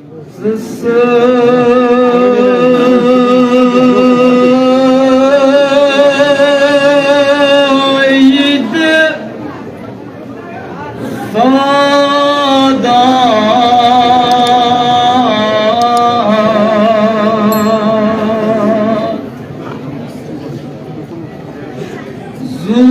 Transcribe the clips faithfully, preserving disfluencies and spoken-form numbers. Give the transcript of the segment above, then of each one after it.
سيد سادات ذو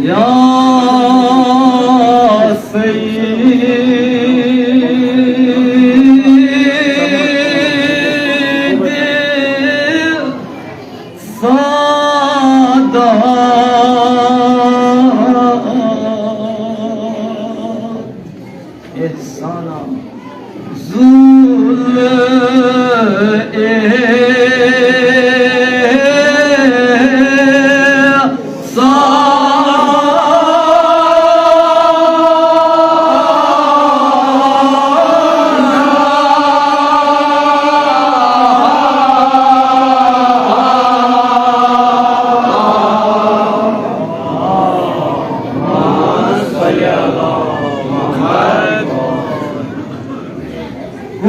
يا سيدي سادات احسانا ذل احسان.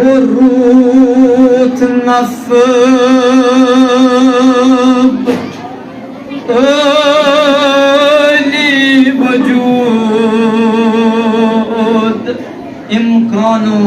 روت نصب علی وجود امکانو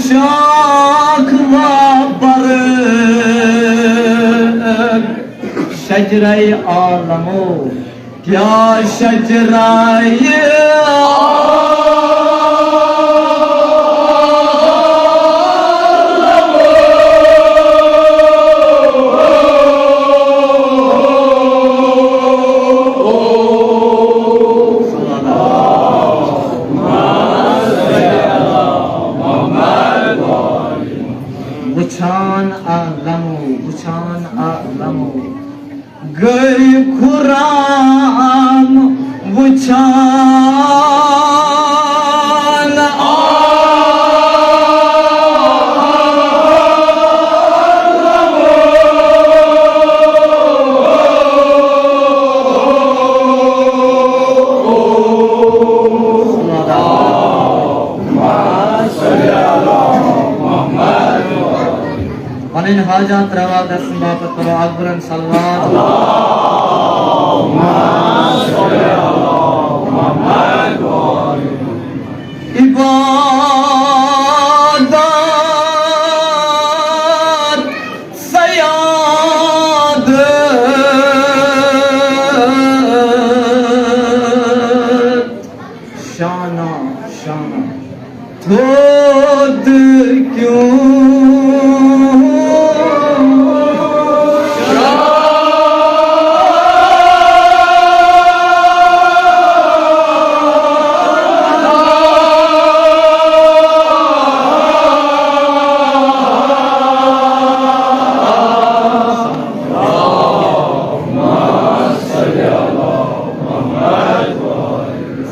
شاخ و برگ شجرہ عالمو، کیا شجرہ وچھان عالمو، وچھان عالمو، گٔے خرام وچھان عالمو۔ پنٕنۍ حاجات روا گژھنہٕ باپتھ پرو اکھ بُرن صلوات۔ عبادت سیادت شانہ شانہ تھوٚد کیوں؟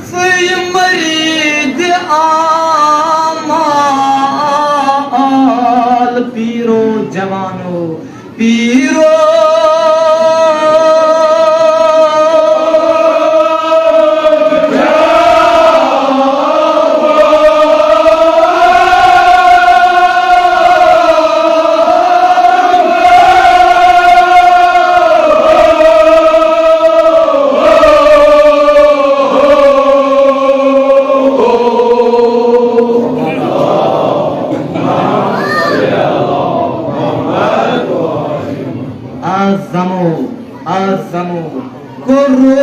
سُے مرید اعمال پیرو جوانو، پیرو۔ اعظمو، اعظمو، کوٚرُتھ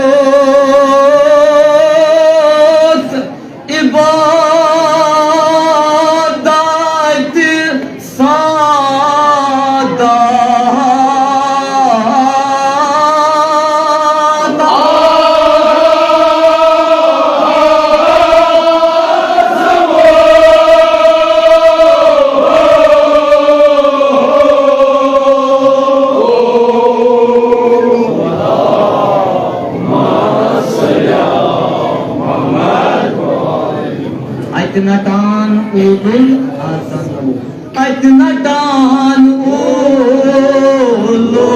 عبادت سادات۔ اتہِ نٹان اولو العزم۔ اتہِ نٹان اولو۔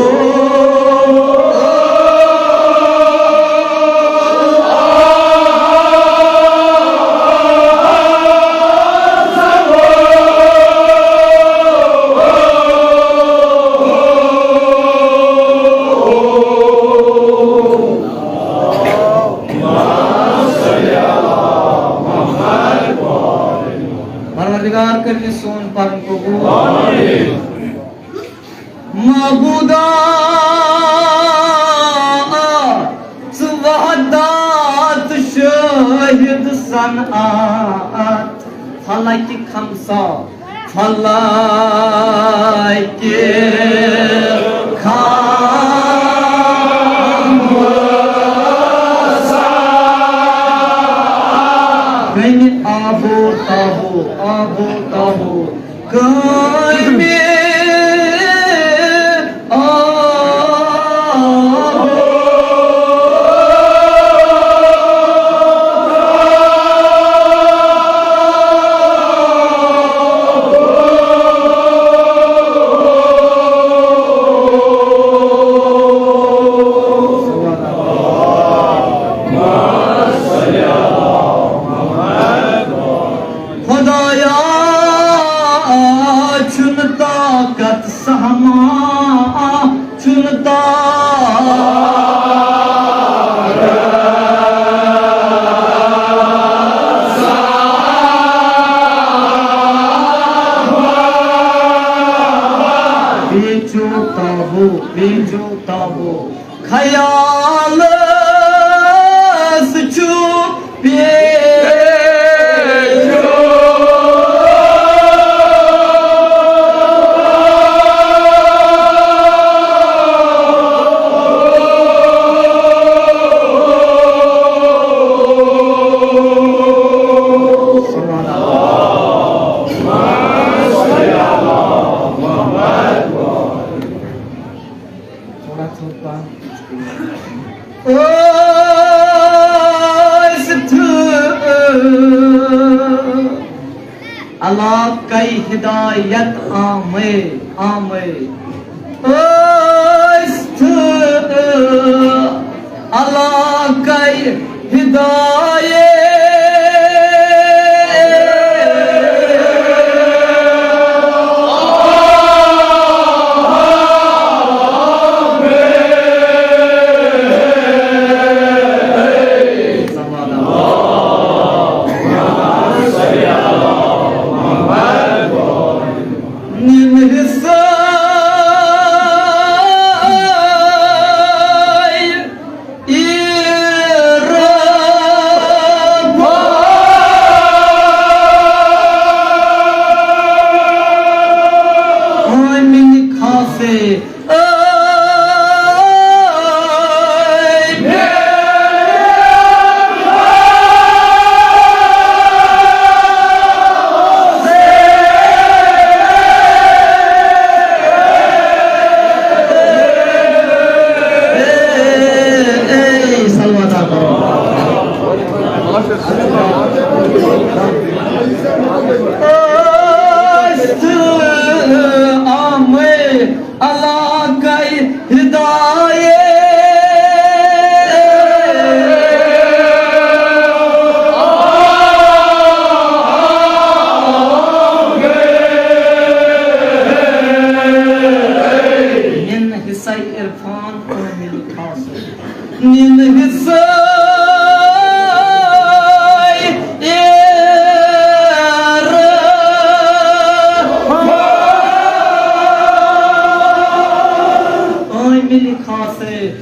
پروردگار کٔرِنۍ سون پرُن قبول۔ آمین۔ معبودا، ژٕ وحدت شاہد صنعت، فلک خمسہ، فلک خمسہ۔ کمہِ آب و تاب و، آب و تاب و، کمہِ آب و خدایا، چھُنہٕ طاقت سہما، چھُنہٕ طاقت۔ پیچو تابو، پیچو تابو۔ خیالس چھُ پیچھو۔ تھوڑا تھوٚد پہن۔ ٲسۍ تھٲ-، علاقے ہدایت آمے، آمے۔ ٲسۍ تھٲ-، علاقے ہدایت۔ نِن حصے عرفان۔ آمین خاصے۔ علاقے ہدایت۔ نِن حصے عرفان کامل خاص۔ نِن حصے عرفان۔ لکھا سے۔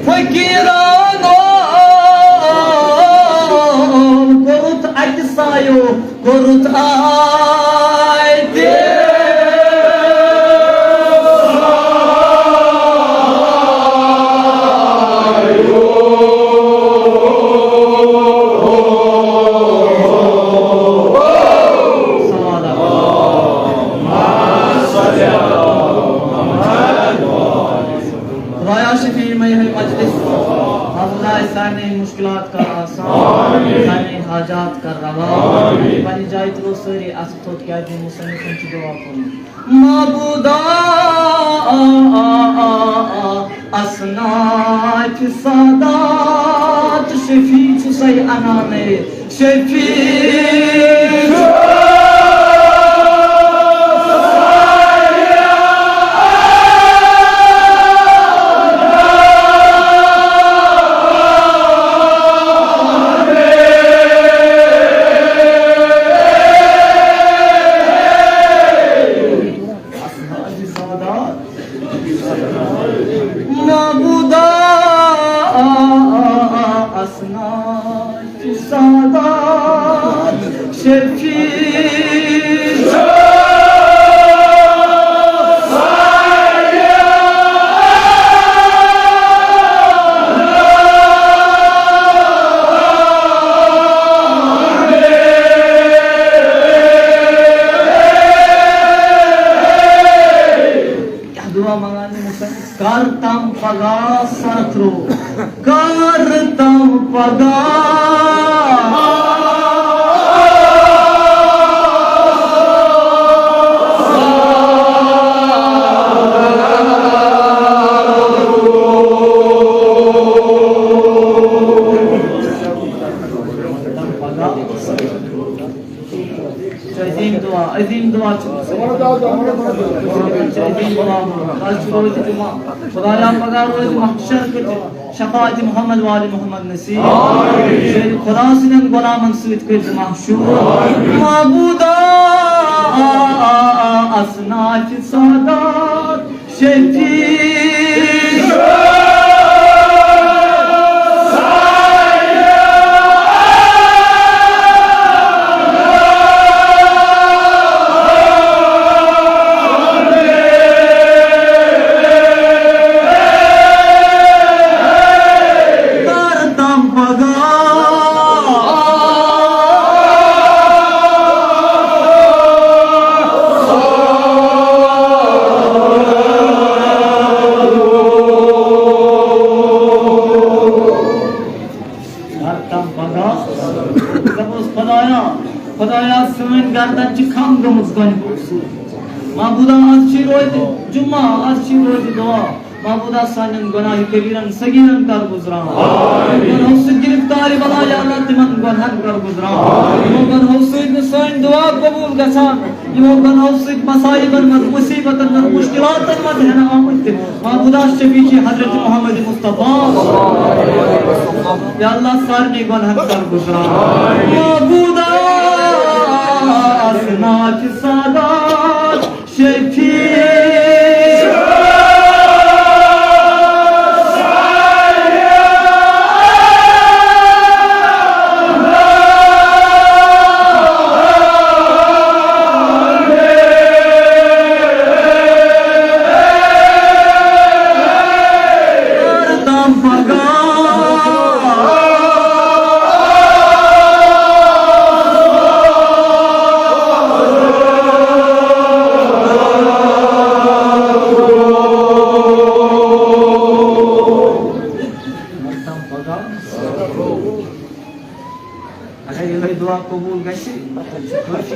فقیرانو کوٚرُتھ اَکہِ سایو، کوٚرُتھ آے تہِ۔ خدایا شفیع مہر مجلس، حضرائے سارنٕے مشکلات کر آسان، سارنٕے حاجات کر روا۔ پننہِ جایہِ تُلو سٲری اَتھٕ تھوٚد، کیٛازِ مصنفن چھُ دعا کوٚرمُت۔ معبودا، اصناف سادات، شفیع چھُ سَے انانے۔ شفیع۔ معبودا، اصناف سادات شفیع۔ کیٛاہ دعا منٛگان یہِ مُصنِف؟ کر تام پگاہ سرتھرو، کر تام پگاہ۔ چھُ عظیٖم دُعا، عظیٖم دُعا چھُ۔ چھُ عظیٖم دُعا۔ آز چھُ روزِ جُمعہ۔ خدایا، پگاہ روزِ محشر کٔرِتھ شفاعت محمد وآل محمد نصیب۔ شیرِ خدا سٕنٛدٮ۪ن غلامن سۭتۍ کٔرِتھ محشور۔ معبودا، اصناف سادات شفیع۔ کر تام پگاہ۔ ہر تام پگاہ۔ دپوس، خدایا، خدایا، سٲنۍ گردن چھِ کھم گٔمٕژ گۄنہو سۭتۍ۔ معبودا، آز چھِ روزِ جمعہ، آز چھِ روزِ دعا۔ معبودا، سانٮ۪ن گۄناہ کبیرن صغیرن کر گُزران۔ یِمو گۄنہو سۭتۍ گرفتار بلایا اللہ، تِمن گۄنہن کر گُزران۔ یِمو گۄنہو سۭتۍ نہٕ سٲنۍ دعا قبول گژھان، یِمو گۄنہو سۭتۍ مصائبن منٛز، مصیبتن منٛز، مشکلاتن منٛز ہٮ۪نہٕ آمٕتۍ تِم۔ معبودا، شفیع چھِ حضرت محمد مصطفیٰ۔ یا اللہ، سارنٕے گۄنہن کر گُزران۔ معبودا، اصناف سادات شفیع۔ اگر یِہوٚے دُعا قبوٗل گژھِ، کٲفی،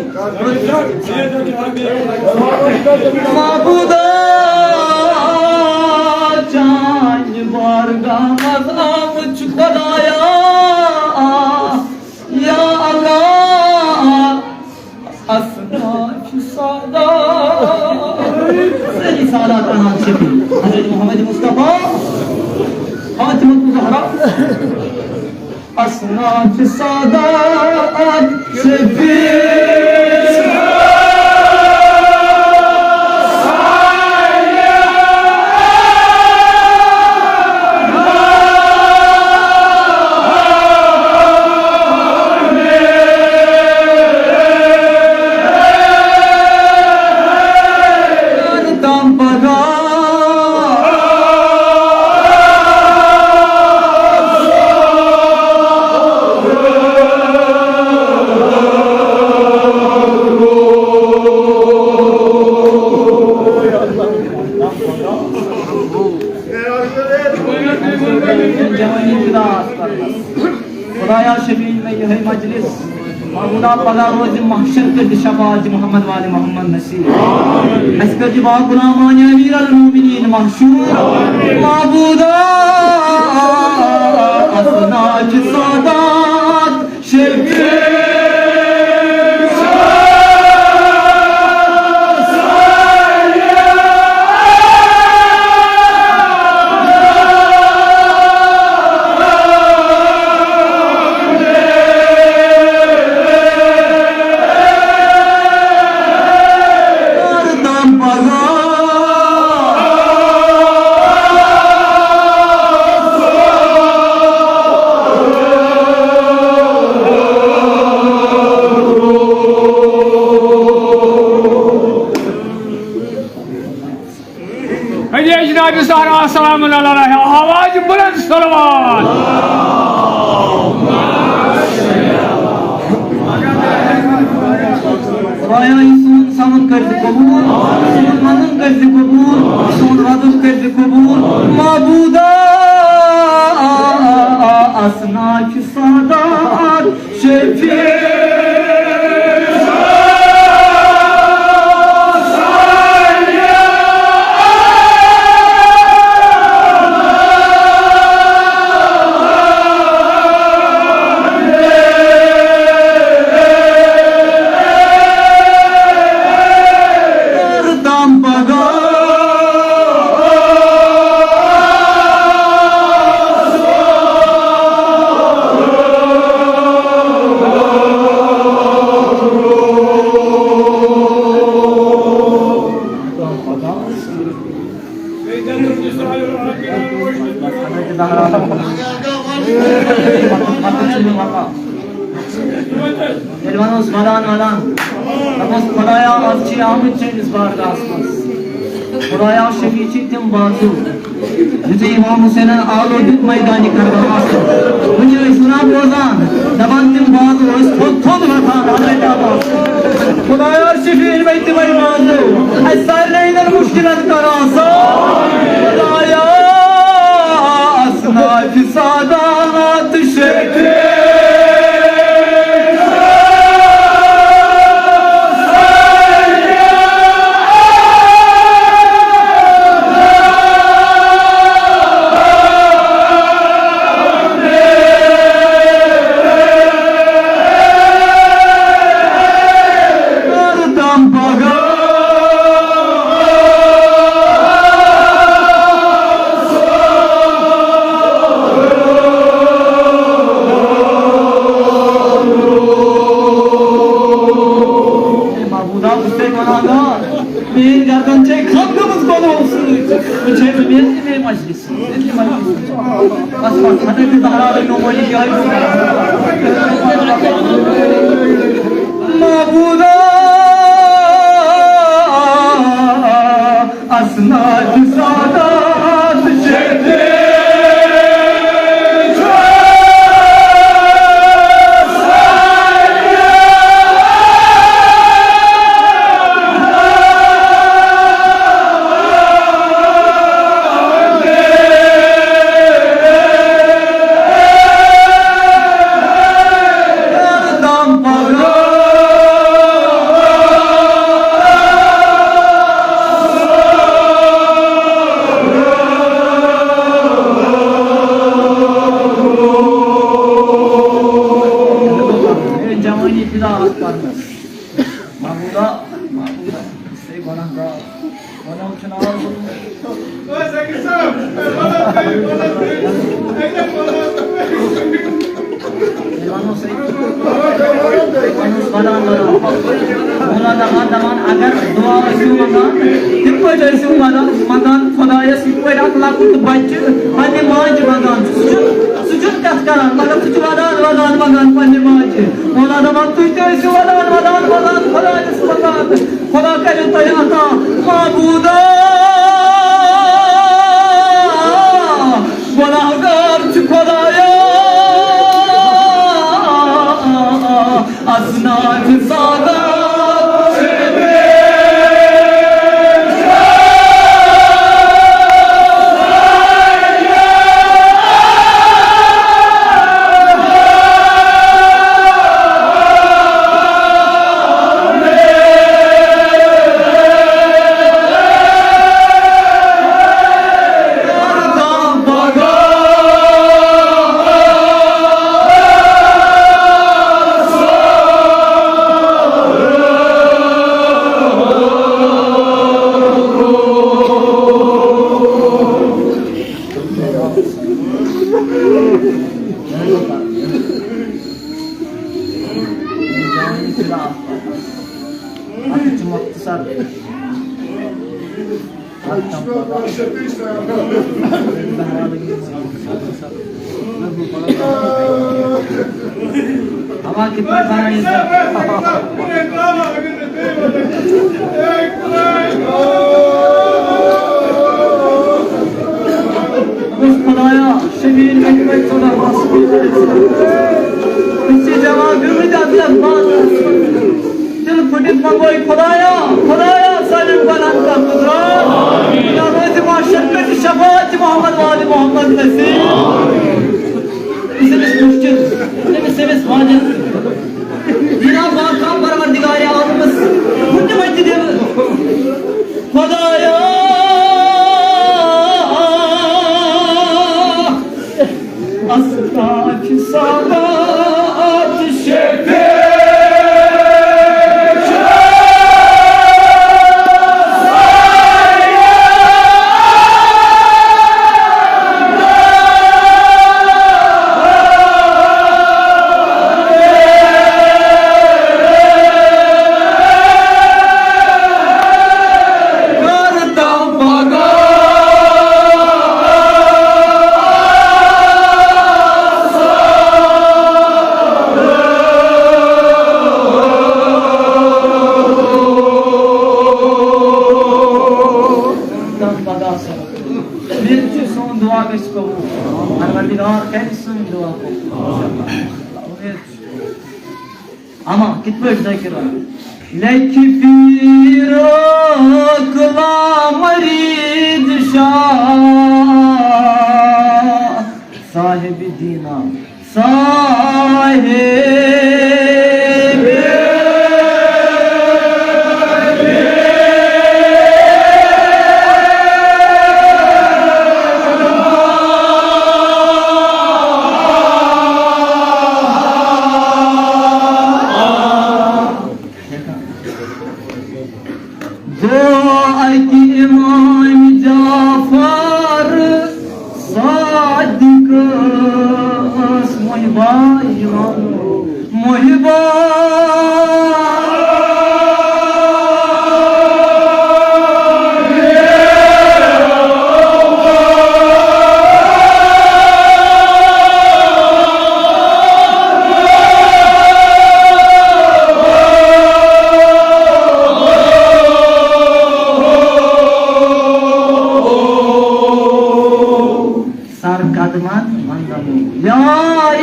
کٲفی۔ معبودا، چانہِ بارگاہ منٛز آمُت شفیع، حضرت محمد مصطفیٰ، فاطمہ الزہرا، اصناف سادات شفیع۔ خدایا شفیع مےٚ یِہوٚے مجلس، معبودا پگاہ روزِ محشر کٔرۍ زِ شفاعت محمد والِ محمد نصیب۔ اَسہِ کٔرۍ زِ با غلامانِ امیر المومنین محشور۔ معبودا اصناف سادات شفیع۔ علی جناب زہرا سلام اللہ علیہ، آواز بلند صلوات۔ خدایا، یہِ سون سَوُن کٔرۍ زِ قبوٗل، سون وَنُن کٔرۍ زِ قبوٗل، سون وَدُن کٔرۍ زِ قبوٗل۔ معبودا، اصناف سادات شفیع۔ ییٚلہِ وَنوس ودان ودان، دَپوس، خۄدایا، آز چھِ آمٕتۍ چٲنِس بارگاہَس منٛز۔ خۄدایا، شفیع چھِ تِم بازو، یُتھُے امام حسینن آلو دیُت میدانِ کربلاہَس منٛز۔ وٕنہِ ٲسۍ وَنان بوزان، دَپان تِم بازو ٲسۍ تھوٚد تھوٚد وۄتھان حضرت عباس۔ خۄدایا، شفیع مےٚ تِمَے بازو، اَسہِ سارنٕے ہِنٛدٮ۪ن مُشکِلَن کر آسان۔ خۄدایا، اصناف سادات شفیع۔ معبودا، بہٕ چھُسے وَنان نا، میٛٲنۍ گردن چھے خم گٔمٕژ گۄلو سۭتۍ۔ وۄنۍ چھے نہٕ مےٚ تہِ مےٚ مجلس۔ بس، بس، حضرت زہرا لٔگۍ نو مٲلِک یِہوٚے۔ معبودا، اصناف سادات شفیع۔ ودان ودان۔ مولا دپان دپان، اگر دعا ٲسِو منٛگان، تِتھ پٲٹھۍ ٲسِو ودان منٛگان خۄدایس، یِتھ پٲٹھۍ اکھ لۄکُٹ بچہِ پننہِ ماجہِ منٛگان چھُ۔ سُہ چھُنہٕ، سُہ چھُنہٕ کتھ کران، مگر سُہ چھُ ودان ودان منٛگان پننہِ ماجہِ۔ مولا دپان، تُہۍ تہِ ٲسِو ودان ودان ودان خۄدایس منٛگان، خۄدا کرِ تۄہہِ عطا۔ معبودا، گۄناہگار چھُ خۄدایا، اسناد سادات۔ ہوا کِتھ پٲٹھۍ بَنٲیِتھ؟ خۄدایا، شبیر اکبر صلی اللہ علیہ وسلم۔ أسۍ چھِ جمع گٔمٕتۍ اَتھ یَتھ بازرَس منٛز۔ دِل پھُٹِتھ منٛگوے خۄدایا، خۄدایا، سٲلِم بنن کا قدرت۔ یا روزِ محشر پٮ۪ٹھ شفاعت محمد وال محمد نصیب۔ أمِس مُشکِل، أمِس، أمِس واجب۔ جناب واقع پروردگار عالمس حکمت دِل۔ خۄدایا، اصلاح سادات شفیع۔ تَمہِ پَتہٕ آسان۔ اُمید چھِ سون دُعا گژھِ قبوٗل۔ پروردگار کَرِ سٲنۍ دُعا قبوٗل۔ اُمید چھِ۔ اما کِتھ پٲٹھۍ ذٲکِر وَنان؟ لیکھِ پیٖر کلام مرید شاہ صاحب دینا۔ صاحب گوٚو اَتہِ امام جعفر صادقس محبا یِوان، محبا۔ سر قدمن وندمو یا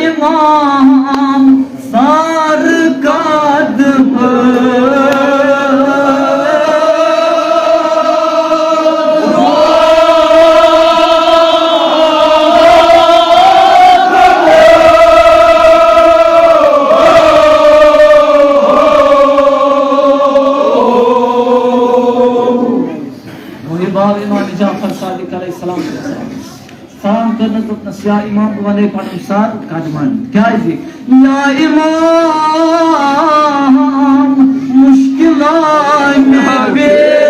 امام سر قدمن۔ محبا امام جعفر صادق علیہ السلام۔ سلام کرنس دوٚپنس، یا امام، بہٕ ونے پنُن سر قدمن۔ کیازِ؟ یا امام، مشکلات مےٚ پیش۔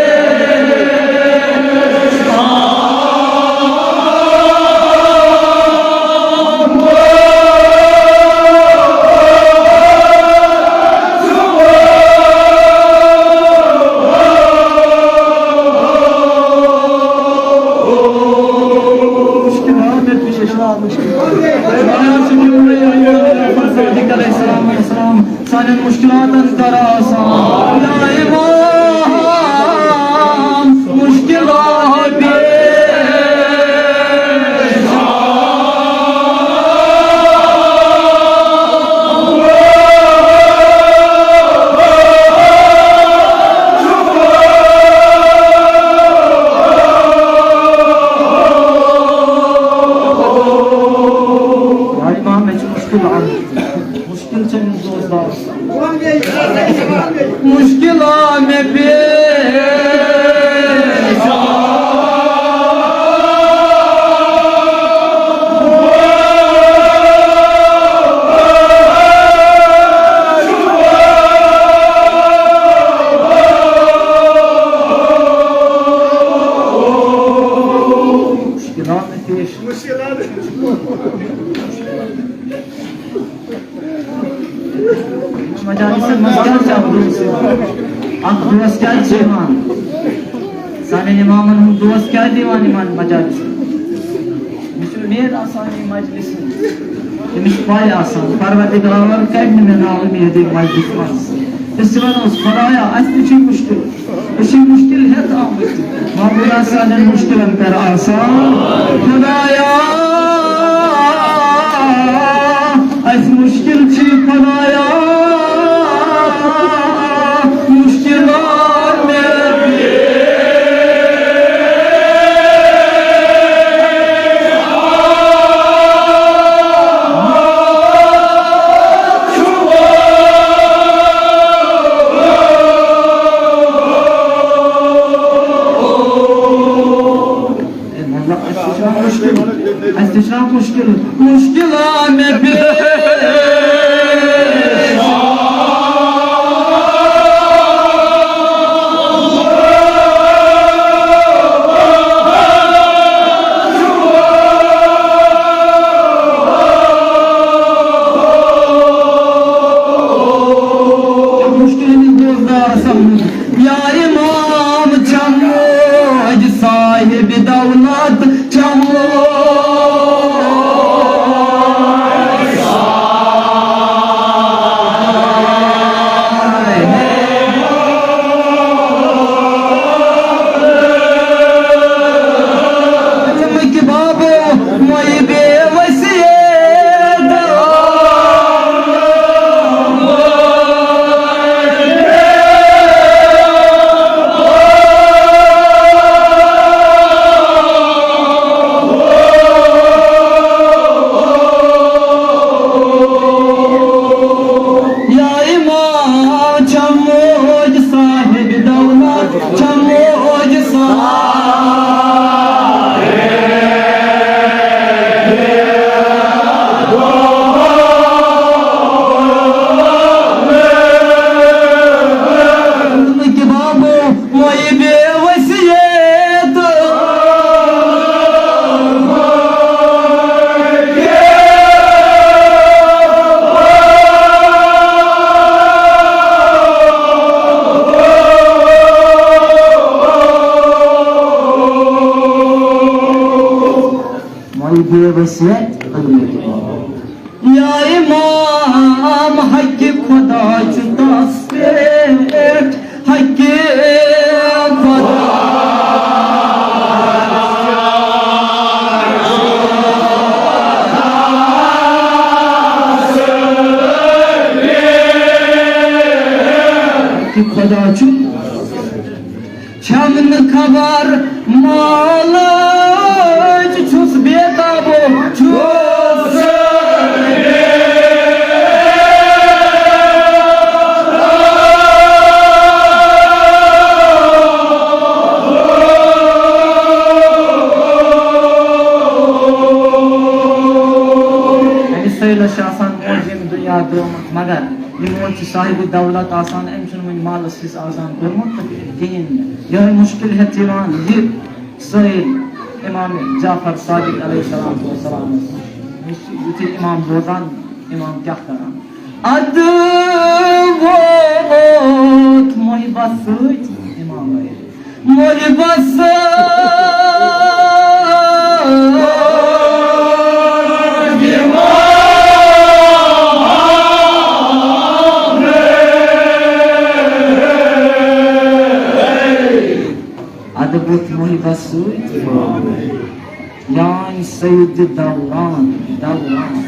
صادق علیہ السلام، علیہ السلام، سانٮ۪ن مُشکِلاتَن کر آسان۔ یا امام، مُشکِلات پیش۔ یا امام، مےٚ چھُ مُشکِل آمُت۔ مُشکِل چھُ أمِس دوستس۔ مُشکِل آو مےٚ پیش۔ مُشکِل آو مےٚ پیش۔ مجالسن منٛز کیٛاہ چھِ اکھ دوست؟ اکھ دوست کیٛازِ چھِ یِوان؟ سانٮ۪ن امامن ہُنٛد دوست کیٛازِ یِوان یِمن مجالسن؟ مےٚ چھُ اُمید آسان یہِ مجلس ہُنٛد۔ أمِس چھِ پَے آسان، پروردگار کَڑِ نہٕ مےٚ نااُمید ییٚمہِ مجلس منٛز۔ أسۍ تہِ وَنوس، خدایا، اَسہِ تہِ چھُ مُشکِل۔ أسۍ چھِ مُشکِل ہٮ۪تھ آمٕتۍ۔ معبوٗدا، سانٮ۪ن مُشکِلن کر آسان۔ خدایا، اَسہِ مُشکِل چھِ، خدایا، مُشکِلات مےٚ۔ اے مطلب، اَسہِ تہِ چھُنہ مُشکِل، اَسہِ تہِ چھُنہ مُشکِل، مُشکِل آ مےٚ پیش۔ مُشکِل أمِس دوستدار سَمجھ۔ یا امام چموج صاحب دولت چموج۔ بابو، مۄیہِ بے وسیت۔ یا امام چموج صاحب دولت چموج صاحب۔ بابو، مۄیہِ بے وسیت۔ مۄیہِ بے وسیت۔ یا امام، حق خدا چھُ تس پٮ۪ٹھ، حق خدا۔ حق خدا چھُ۔ چھم نہٕ خبر مالٕچ، چھُس بے تابو، چھُس۔ أمِس سٲیلَس چھِ آسان موج ییٚمہِ دُنیا درٛامٕژ، مگر یہِ موج چھِ صاحبِ دولت آسان، أمۍ چھُنہٕ وُنہِ مالَس حصہٕ آسان کوٚرمُت کِہیٖنۍ نہٕ۔ یِہوٚے مُشکِل ہٮ۪تھ یِوان یہِ سٲیِل امام جعفر صادق علیہ الصلوۃ والسلام۔ یُتھُے امام بوزان، امام کیٛاہ کران؟ اَدٕ ووت محبت سۭتۍ امام۔ محبت سۭتۍ۔ بس سۭتۍ۔ یانۍ سید دوران، دوران۔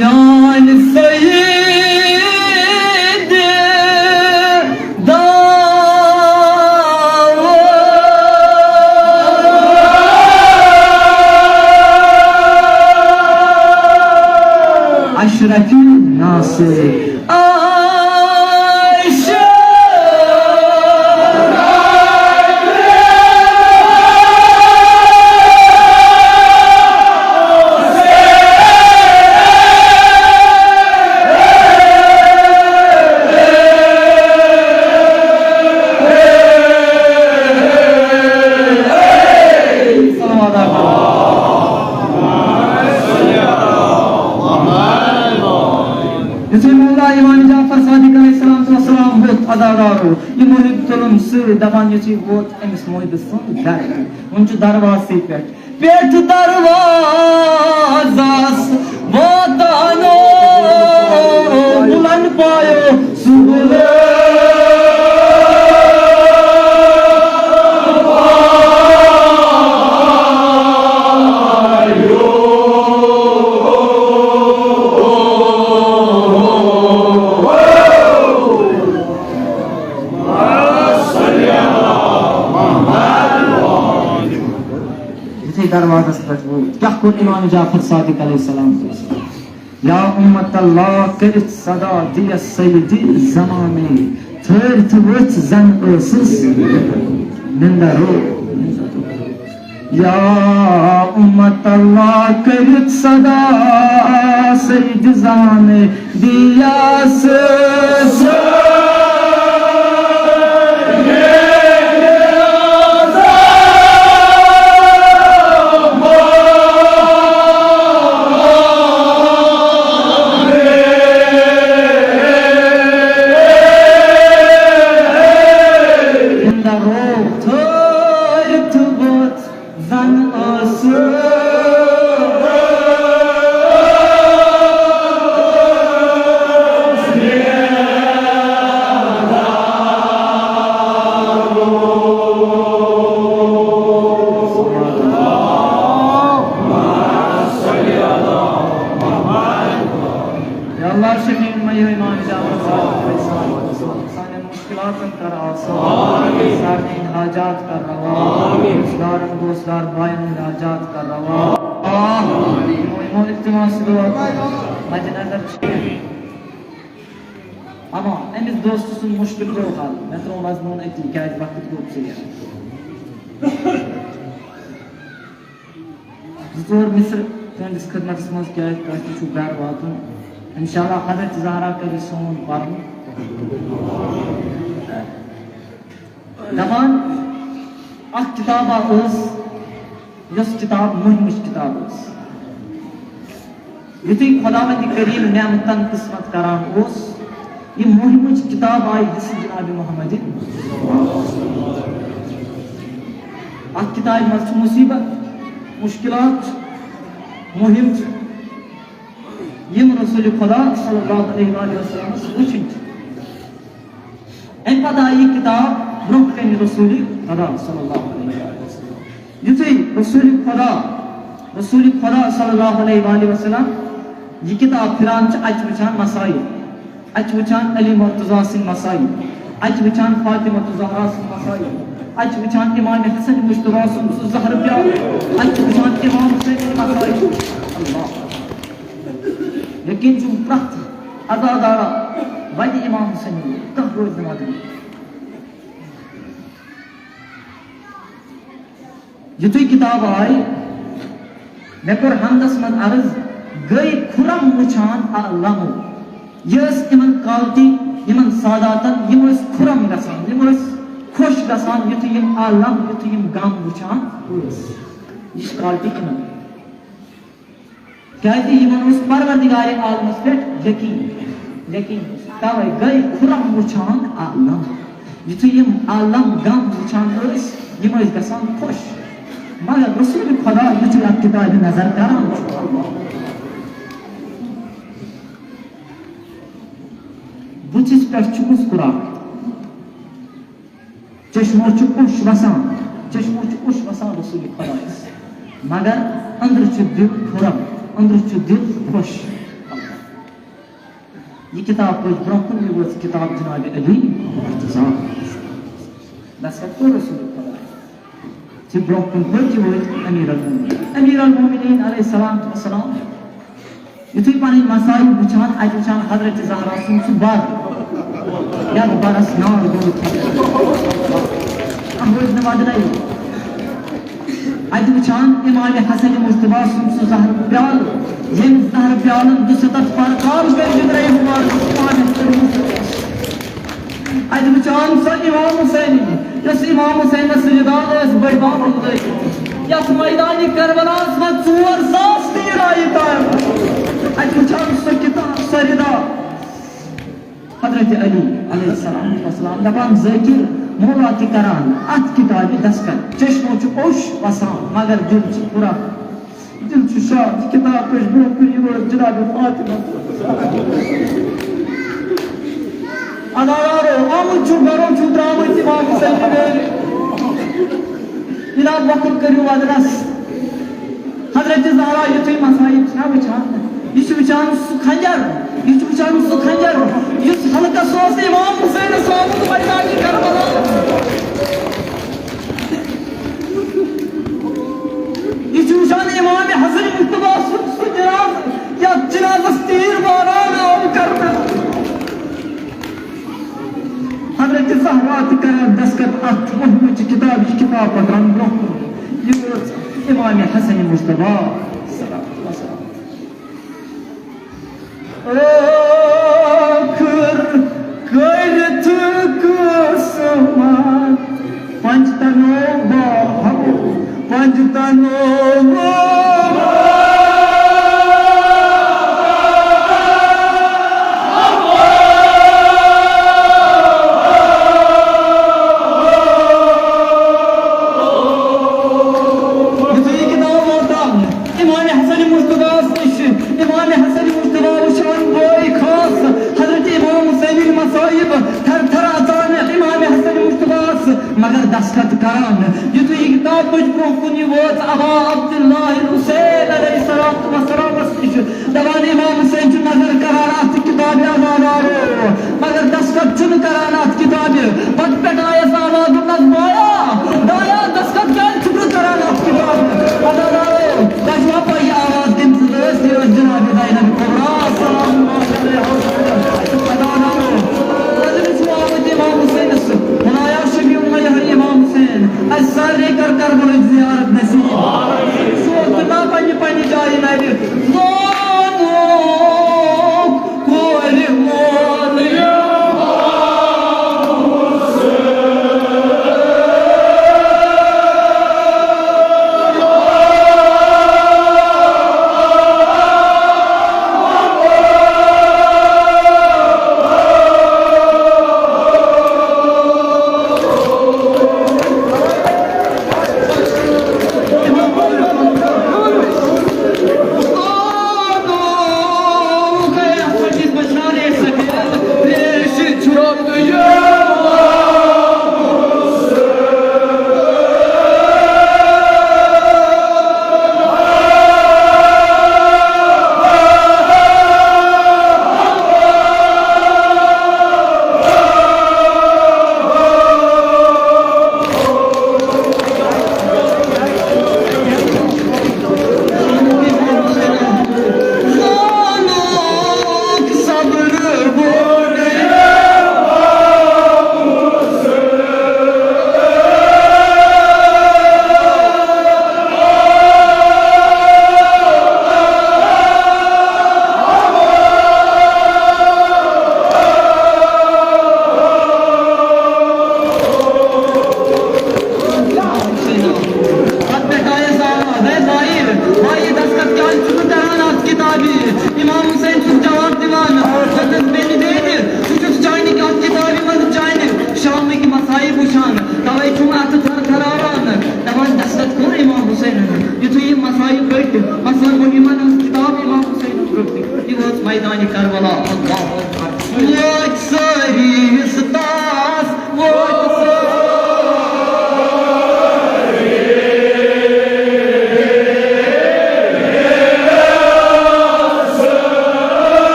یانۍ سید دوران۔ اشرفی ناصر۔ یُتھُے مولا امام جعفر صادق علیہ الصلوۃ والسلام ووت، عزادارو، یہِ محب تُلُن سۭتۍ، دَپان، یُتھُے ووت أمِس محبہٕ سُنٛد گرٕ۔ وۄنۍ چھُ دروازسٕے پٮ۪ٹھ، پٮ۪ٹھ دروازس واتانو، بُلند پایو سُہ بُلند۔ یُتھُے دروازس پٮ۪ٹھ ووت، کیٛاہ کوٚر امام جعفر صادق علیہ السلام؟ یا امت اللہ، کٔرِتھ صدا دِیَس سیدِ زمانے، ٹھٔہرِتھ ؤژھ زن ٲسٕس نِندَرو۔ یا امت اللہ، کٔرِتھ صدا سیدِ زمانے، دِیَس زن ٲسٕس۔ یا اللہ، شفیع مہ یہِ امام جعفر صادق علیہ السلام، سانٮ۪ن مشکلاتن کر آسان، سارنٕے ہٕنٛدۍ حاجات کر روا، رشتہٕ دارن، دوست دار بایَن ہٕنٛدۍ حاجات کر روا۔ آمین۔ یِمو، یِمو التماس دُعا مدِ نظر چھِ۔ اما أمِس دوستہٕ سُنٛد مُشکِل گوٚو حل۔ مےٚ ترٛوو مضموٗن أتی، کیٛازِ وقت گوٚو ژیر۔ زٕ ژور مصرٕ تُہٕنٛدِس خدمتس منٛز، کیٛازِ تۄہہِ تہِ چھُو گرٕ واتُن۔ انشاءاللہ حضرت زہرا کرِ سون پرُن۔ دپان، اکھ کتابہ ٲس، یۄس کتاب مُہمٕچ کتاب ٲس۔ یُتھُے خداوند کریم نعمتن قسمت کران اوس، یہِ مُہمٕچ کتاب آیہِ حصہٕ جناب محمد۔ اتھ کتابہِ منٛز چھُ مصیبت، مشکلات چھِ، مُہم چھِ، یِم رسول خدا صلی اللہ علیہ وآلہ وسلمس وٕچھِنۍ چھِ۔ امہِ پتہٕ آیہِ یہِ کتاب برونٛہہ کنہِ رسول خدا صلی اللہ علیہ وآلہ وسلم۔ یُتھُے رسول خدا، رسول خدا صلی اللہ علیہ وآلہ وسلم یہِ کتاب پھران چھِ، اتہِ چھِ وٕچھان مسائل، اتہِ چھِ وٕچھان علی مرتضیٰ سٕنٛدۍ مسائل، اتہِ چھِ وٕچھان فاطمہ زہرا سٕنٛدۍ مسائل، اتہِ چھِ وٕچھان امام حسن مجتبیٰ سُنٛد سُہ زہرٕ پیالہٕ، اتہِ چھِ وٕچھان امام حسین سٕنٛدۍ مسائل۔ اللہ۔ یقین چھُم پرٛٮ۪تھ عزادارا ونہِ امام حسین، کانٛہہ روزِ نہٕ وۄنۍ۔ یُتھُے کتاب آیہِ، مےٚ کوٚر حمدس منٛز عرض، گٔے خُرم وٕچھان عالمو۔ یہِ ٲس تِمن کالٹی، یِمن ساداتن، یِم ٲسۍ خُرم گژھان، یِم ٲسۍ خۄش گژھان، یُتھُے یِم عالم، یُتھُے یِم غم وٕچھان ٲسۍ۔ یہِ چھِ کالٹی یِمن۔ کیازِ یِمن اوس پروردگار عالمس پٮ۪ٹھ یقین، یقین۔ توے گٔے خُرم وٕچھان عالم۔ یُتھُے یِم عالم غم وٕچھان ٲسۍ، یِم ٲسۍ گژھان خۄش۔ مگر رسول خدا یُتھُے اتھ کتابہِ نظر کران چھُ، بُتھِس پٮ۪ٹھ چھُ مسکراہٹ۔ چشمو چھُ اوٚش وسان، چشمو چھُ اوٚش رسول خۄدایَس۔ مگر أنٛدرٕ چھُ دِل خُرم، أنٛدرٕ چھُ دِل خۄش۔ یہِ کِتاب پٔچ برٛونٛہہ کُن، یہِ وٲژ کِتاب جناب علی مرتضیٰ۔ دستخط کوٚر رسول خۄدایَس۔ یہِ برٛونٛہہ کُن پٔچ، یہِ وٲتۍ امیر المومنین۔ امیر المومنین علیہ الصلوۃ والسلام۔ یُتھُے پنٕنۍ مصائب وٕچھان، اَتہِ وٕچھان حضرت زہرا سُنٛد سُہ بر، یَتھ برس نار گوٚمُت۔ اَتھ روزِ نہٕ وَدنَے۔ اَتہِ وٕچھان امام حسن مجتبیٰ سُنٛد سُہ زہر پیالہٕ، ییٚمہِ زہر پیالن دُستتھ پرکار کٔرۍ جبرائیل مبارک امام حسن مجتبیٰ۔ اَتہِ وٕچھان سۄ امام حسینی، یۄس امام حسینس رِدا ٲس بٔڑۍ بب لٲگِتھ۔ یَتھ میدانِ کربلاہَس منٛز ژور ساس تیٖر آیہِ تارنہٕ۔ اَتہِ وٕچھان سۄ کِتاب، سۄ رِدا۔ حضرت علی علیہ السلام والسلام دَپان، ذٲکِر مولا تہِ کران اَتھ کِتابہِ دستخط۔ چشمو چھُ اوٚش وَسان، مگر دِل چھُ پُران۔ دِل چھُ شاد، یہِ کِتاب پٔچ برٛونٛہہ کُن، یہِ وٲژ جناب فاطمہ۔ عزادارو، آمُت چھُ، گرو چھُ درٛامٕتۍ امام حسین ویرِ۔ جناب وۄکُل کٔرِو وَدنَس۔ حضرت زہرا یُتھُے مصائب چھِ نا وٕچھان، یہِ چھُ وٕچھان سُہ خنجر، یہِ چھُ وٕچھان سُہ خنجر، یُس حلقس اوس امام حسینس آمُت میدانِ کربلا۔ یہِ چھُ وٕچھان امام حسن مجتبیٰ سُنٛد سُہ جنازٕ، یتھ جنازس تیٖر باران آو کرنہٕ۔ حضرت زہرا تہِ کران دستخط اتھ وہمٕچ کتاب، یہِ کتاب پکان برونٛہہ کُن۔ یہِ وٲژ امام حسن مجتبیٰ۔ ٲخٕر کٔرِتھ قٕسمت پنجتنو باہو، پنجتنو باہو۔ یُتھُے یہِ کِتاب ووت امام حسن مجتبیٰ ہس نِش، امام حسن مجتبیٰ وٕچھان بٲے خاص حضرت امام حسین مصائب، تھر تھر اژان امام حسن مجتبیٰ ہس، مگر دستخط کران۔ یُتھُے یہِ کِتاب پٔچ برونٛہہ کُن، یہِ وٲژ ابا عبداللہ حسین علیہ الصلوۃ والسلامس نِش۔ دپان، امام حسین چھُ نظر کران اتھ کتابہِ، عزادارو، مگر دستخط چھُنہٕ کران اتھ کتابہِ۔ پتہٕ پٮ۪ٹھ آیس آواز، دوٚپنس، بایا، بایا، دستخط کیازِ چھُکھ نہٕ کران اتھ کتابہِ؟ عزادارو، تۄہہِ چھُوا پَے یہِ آواز کٔمۍ سٕنٛز ٲس؟ یہِ ٲس جناب زینب کبریٰ سلام اللہ علیہا۔ عزادارو، نظرِ چھُ آمُت امام حسینس، خدایا شفیع اُمتِ امام حسین، اسہِ سارنٕے کر کربلٕچ زیارت نصیب۔ سُہ اوس دُنیا پننہِ پننہِ جایہِ نرِ۔ لوگُک کورِ مول۔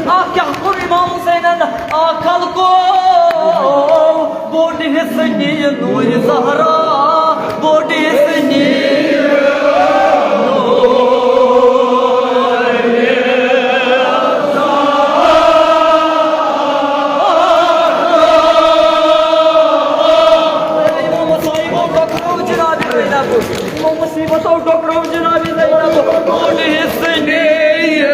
آ، کیٛاہ کوٚر امام حسینن؟ آ، خلقو، بوٚڑ حصہٕ نِیہِ نوٗرِ زہرا، بوٚڑ حصہٕ نِیہِ۔ امام صاحب، ٹکرو جناب زینب۔ یِمو مُصیٖبتو ٹۄکرٲو جناب زینب بوٚڑ حصہٕ نِیہِ۔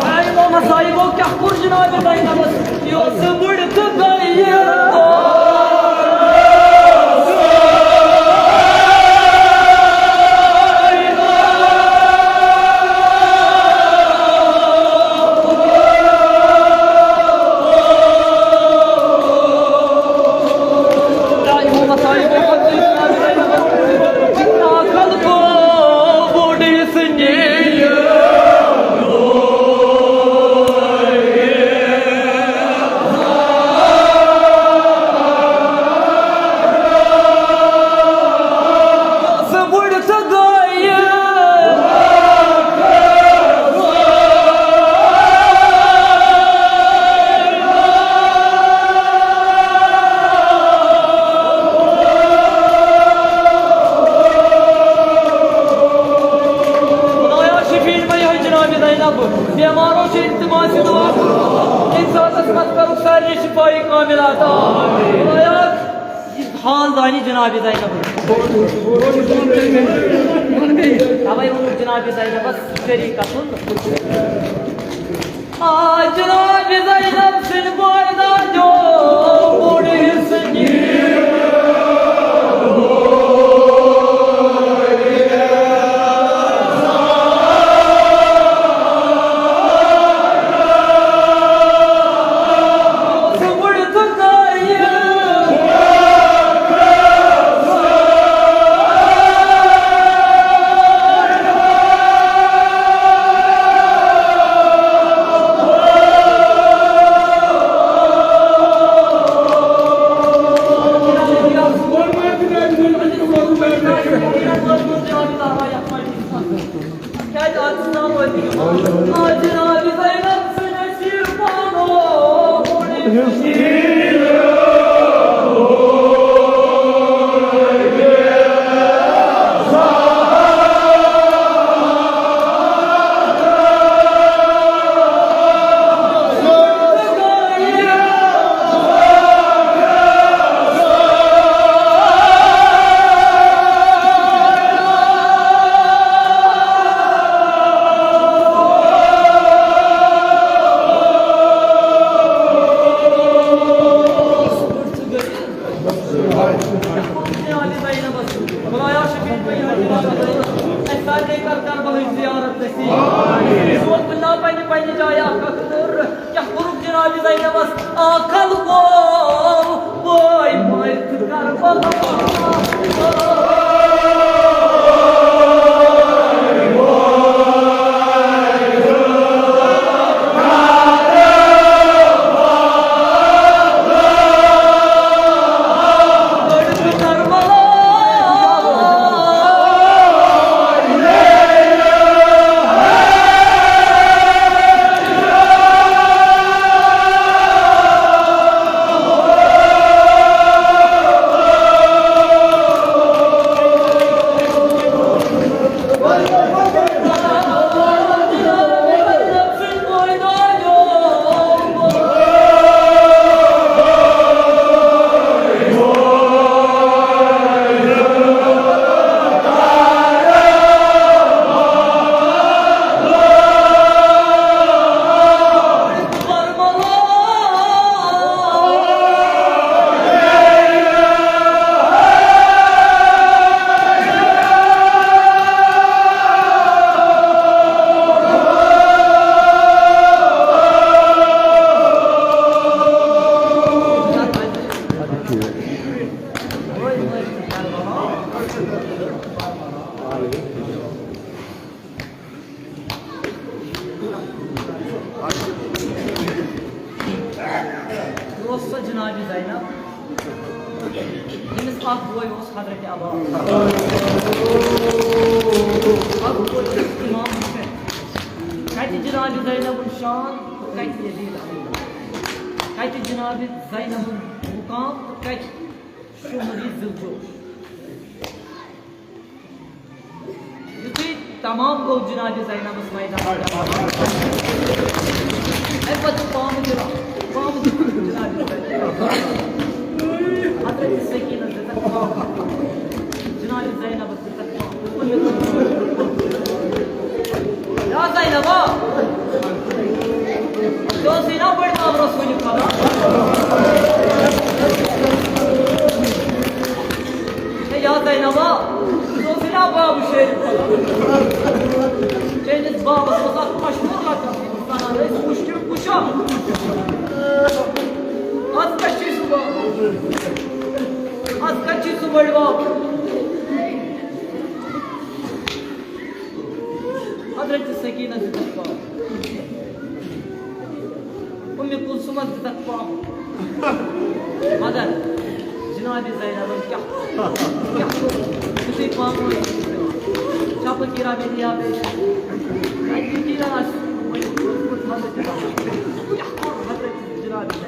اے یِمو مصائبو کیٛاہ کوٚر جناب زینبس؟ یہِ اوس بُڑٕ تہٕ گٔیہِ۔ خدایا شفیع مہ یہِ جناب زینب، بیمارو چھِ التماس دعا، اَمہِ ساتس منٛز کرُکھ سارنٕے شفاعی کامل عطا۔ خدایا، یہِ حال زانہِ جناب زینب۔ توے ووٚنُکھ جناب زینبس شریٖک گژھُن۔ آ، جناب زینب سٕنٛدۍ بٲے دادیو کوٚر حصہٕ نِیہِ۔ خدایا شفیع، اَسہِ سارنٕے کر کربلٕچ زیارت نصیب۔ سون کُنہِ دۄہ پننہِ پننہِ جایہِ اکھ اکھ تہٕ کیٛاہ کوٚرُکھ جناب زینبس؟ آ خلقو، بٲے مٲرۍ تہٕ کربلا۔ اوس سۄ جناب زینب۔ اکھ بوے اوس حضرت عباس۔ اکھ بوے اوس امام حسین۔ کتہِ جناب زینب ہُنٛد شان، کتہِ یزید علی؟ کتہِ جناب زینب ہُنٛد مقام تہٕ کتہِ شمولی ذوالجوش؟ یُتھُے تمام گوٚو جناب زینبس میدان۔ اَمہِ پتہٕ چھُ پامہٕ دِوان، پامہٕ دِوان جناب زینب۔ حضرت سکینہ دِژ اَتھ پامہٕ۔ جناب زینبس دِژ اَتھ پامہٕ۔ یا زینبا، ژےٚ اوسُے نا بٔڑۍ بب رسول خدا؟ ہے یا زینبا، ژٕ اوسُے نا بابہٕ شیرِ خدا؟ چٲنِس بابس اوس اکھ مشہوٗر لقب، تٔمِس ونان ٲسۍ مُشکِل کُشا۔ از کتہِ چھُے سُہ باب؟ از کتہِ چھُے سُہ بٔڑۍ بب؟ حضرت سکینہ دِژ اَتھ پامہٕ۔ اُمہِ کلثومس دِژ اَتھ پامہٕ۔ مگر جناب زینبن کیٛاہ، کیٛاہ کوٚر؟ یُتھُے پامہٕ ٲسۍ دِوان، چھپہٕ کیرا میری یا بے شک۔ اَتہِ کیرا آسہِ، وۄنۍ کوٚرمُت حضرت، کیٛاہ کوٚر حضرت جناب زینب؟